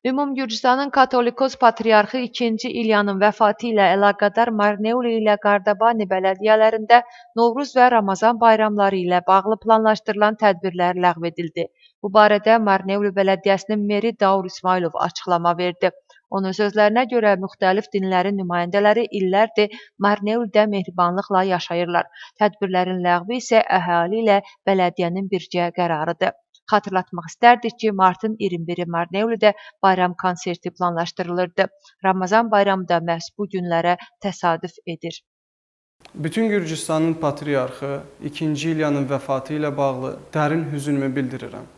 Ümum Gürcüstanın Katolikos Patriarxı 2-ci İlyanın vəfatı ilə əlaqədar Marneuli ilə Qardabani bələdiyyələrində Novruz və Ramazan bayramları ilə bağlı planlaşdırılan tədbirlər ləğv edildi. Bu barədə Marneuli bələdiyyəsinin meri Daur İsmailov açıqlama verdi. Onun sözlərinə görə müxtəlif dinlərin nümayəndələri illərdir Marneulidə mehribanlıqla yaşayırlar. Tədbirlərin ləğvi isə əhali ilə bələdiyyənin birgə qərarıdır. Xatırlatmaq istərdik ki, martın 21-i Marneulidə bayram konserti planlaşdırılırdı. Ramazan bayramı da məhz bu günlərə təsadüf edir. Bütün Gürcüstanın patriarxı 2-ci İlyanın vəfatı ilə bağlı dərin hüznümü bildirirəm.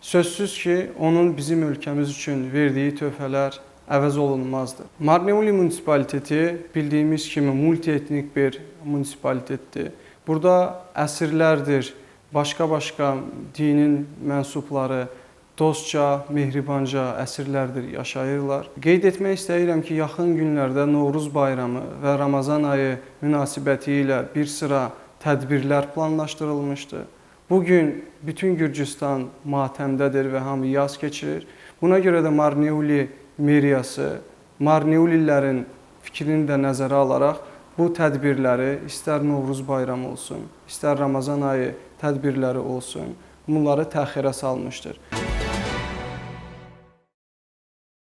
Sözsüz ki, onun bizim ölkəmiz üçün verdiyi töhfələr əvəz olunmazdır. Marneuli munisipaliteti bildiyimiz kimi multietnik bir munisipalitetdir. Burada əsrlərdir başqa-başqa dinin mənsubları dostca, mehribanca əsrlərdir yaşayırlar. Qeyd etmək istəyirəm ki, yaxın günlərdə Novruz bayramı və Ramazan ayı münasibəti ilə bir sıra tədbirlər planlaşdırılmışdı. Bu gün bütün Gürcüstan matəmdədir və hamı yas keçirir. Buna görə də Marneuli meriyası Marneulilərin fikrini də nəzərə alaraq bu tədbirləri istər Novruz bayramı olsun, istər Ramazan ayı tədbirləri olsun, bunları təxirə salmışdır.